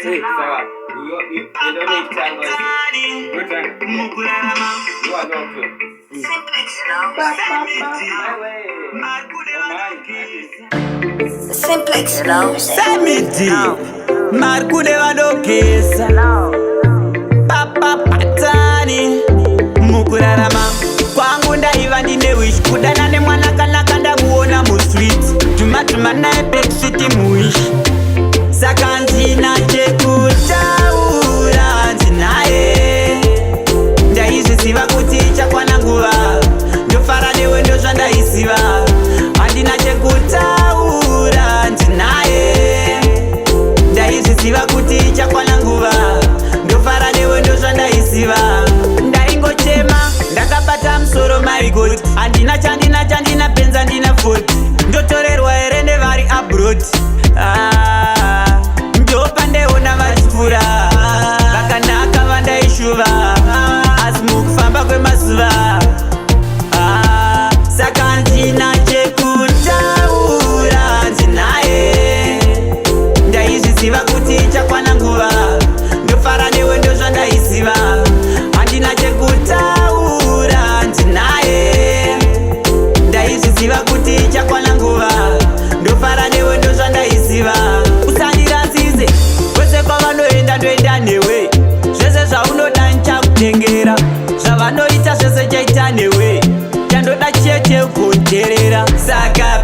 Saka you don't need tango. Kutanga. Mukurarama. You are not to. Samiti. My way. Marikude Oh, my. vanogeza. Simplex Music. Samiti. Marikude vanogeza. Papapatani. Mukurarama kwangu ndaiva ndine wish kudana nemwana kanaka, ndamuona mustreet, dhumadhuma naye backseat muWish. Saka ndina chekutaura ndinaye, ndaizviziva kuti ichakwana nguva ndofara newe, ndozvandaiziva. Handina chekutaura ndinaye, ndaizviziva kuti ichakwana nguva ndofara newe, ndozvandaiziva. Ndaingochema ndakabata musoro, my God. Handina chandina, chandina penza, ndina 40, ndotorerwa here nevari abroad? Ah, ndopandeona vachipfuura vakanaka vandaishuva, asi mukufamba kwemazuva, ah, saka ndina chekutaura ndinaye, ndaizviziva kuti ichakwana nguva ndofara newe, ndozvandaiziva. Handina chekutaura ndinaye, ndaizviziva kuti ichakwana nguva ndofara newe, ndozvandaiziva. Usandirasise, kwese kwavanoenda ndoenda newe, zvese zvaunoda nchakutengera, zvavanoita zvese chaita newe, chandoda chete ugonjerera. Saka